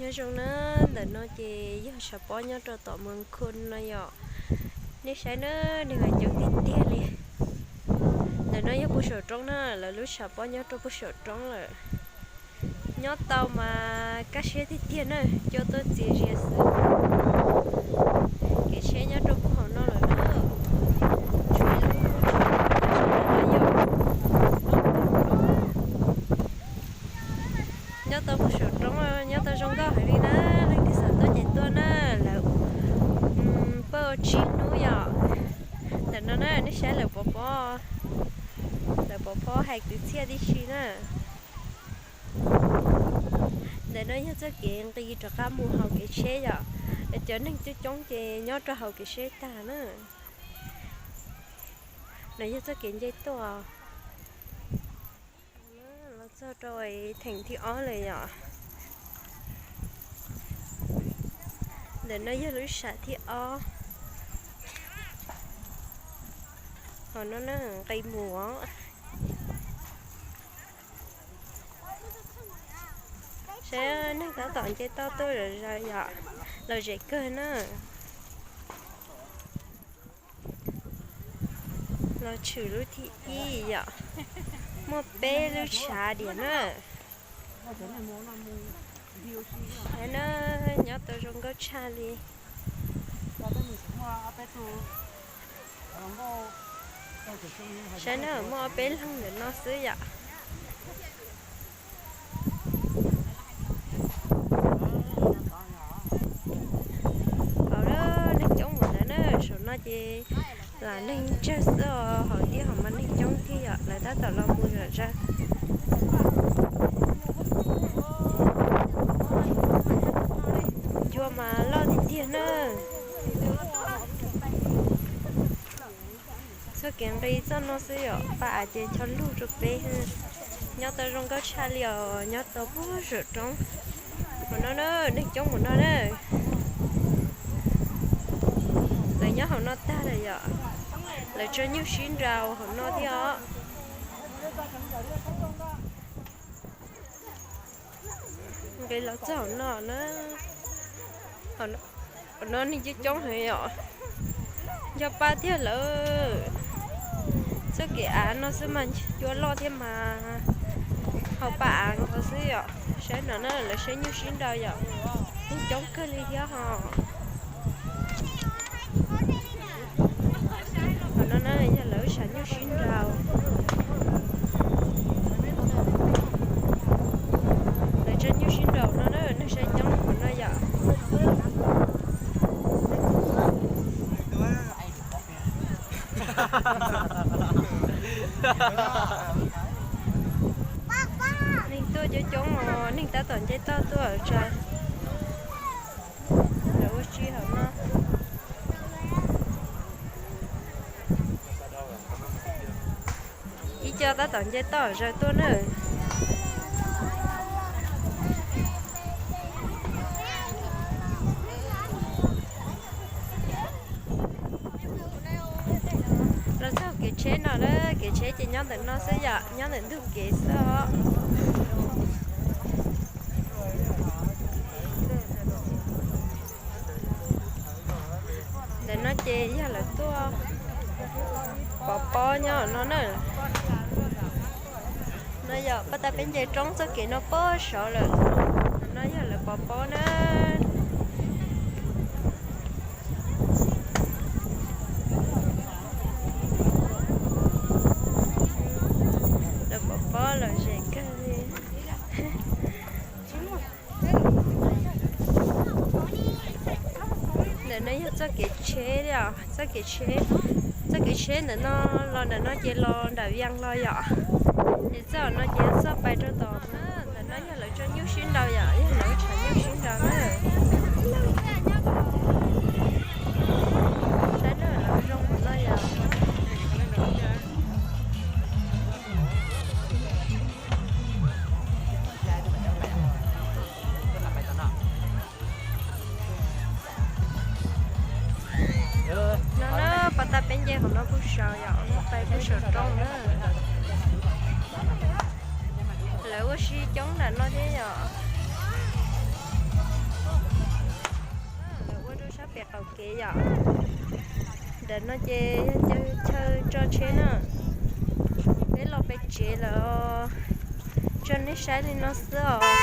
Nyob zoo na, ntawm no ces yog tshav pob nyob rau tom Moos Khoo no yom. Nej saib na, nws mas coob tiag tiag li. Ntawm no yog puag saum roob na, lawv lub tshav pob nyob rau puag saum roob lawm. Nyob tau mas kaj siab tiag tiag na, cua tuaj txias zias xwb. Kev tsheb nyob rau puag hauv no lawm na. Nyob tau puag saum roob, nyob tau zoo nkauj heev li na, leej twg xav tuaj ces tuaj na, lawv pab ua tsib hnub yom. Ntawm no na, nej saib lawv pov pob, lawv pov pob hais kwv txhiaj tib si na. Ntawm no yog txoj kev nqis rov qab mus hauv kev tsheb yom, cov neeg coob coob ces nyob rau hauv kev tsheb tag na. No yog txoj kev nce tuaj, los txog rau theem thib ob lawm yom. Ntawm no yog lub sam thib ob. Hauv no na, nqis mus os. Saib neeg tab tom nce toj tuaj zom zaws yom, lom zem kawg na. Los tshwm lub thib ib yom, muaj peb lub tshav diam na. Saib na, nyob tau zoo nkauj tshaj li. Saib na, muaj ob peb leeg ntawm no xwb yom. Hauv na, neeg coob mus ntawd na, saum no ces lam neeg tsawg xwb os, hauv tib hauv mas neeg coob tiag yom, lawv tab tom los mus zom zaws. Cua mas loj tiag tiag na. Txoj kev nqis txoj no xwb yom, paj av ces cog lug rau peb. Nyob tau zoo nkauj tshaj li os, nyob tau puag saum roob. Hauv no na, neeg coob mus no na. Lawv nyob hauv no tag lawm yom, lawv tso nyuj sib nraus hauv no thiab os. Nqis los txog hauv no na, hauv no neeg coob coob heev yom, nco paj tiag lawm. Txoj kev av no xwb mas cua loj thiab mas, hauv paj av nkaus xwb yom. Saib no na, lawv saib nyuj sib nraus yom, neeg coob kawg li thiab hos. Hauv no na yog lawv lub tshav nyuj sib nraus. Lawv tso nyuj sib nraus no na, neeg saib coob hauv no yom. Neeg tuaj coob coob os, neeg tab tom nce toj tuaj tsa. Lawv ua si hauv no. Ib co tab tom nce toj zaws tuaj na. Los txog kev tsheb no na, kev tsheb ces nyob ntawm no xwb yom, nyob ntawm ntug kev xwb os. Ntawm no ces yog lawv tuaj pov pob nyob no na. No yog pab tab peb nce roob txoj kev no pab saud lawm. No yog lawv pov pob na. Lawv pov pob lom zem kawg li. Ntawm no yog txoj kev tsheb os, txoj kev tsheb, txoj kev tsheb ntawm no los ntawm no ces los nram Vias los yom. Ces txoj no ces txoj pais rau tom, ntawm no yog lawv tso nyuj sib nraus yom, yog lawv tshav nyuj sib nraus na. Saib na, lawv zoo no yom. No na, pab tab peb nce hauv no puag saud yom, pais puag saum roob na. Lawv ua si coob nram no thiab yom. Yom, ntawm no ces yog chaw tso tsheb na. Peb los pem tsev lawm, tso nej saib li no xwb os.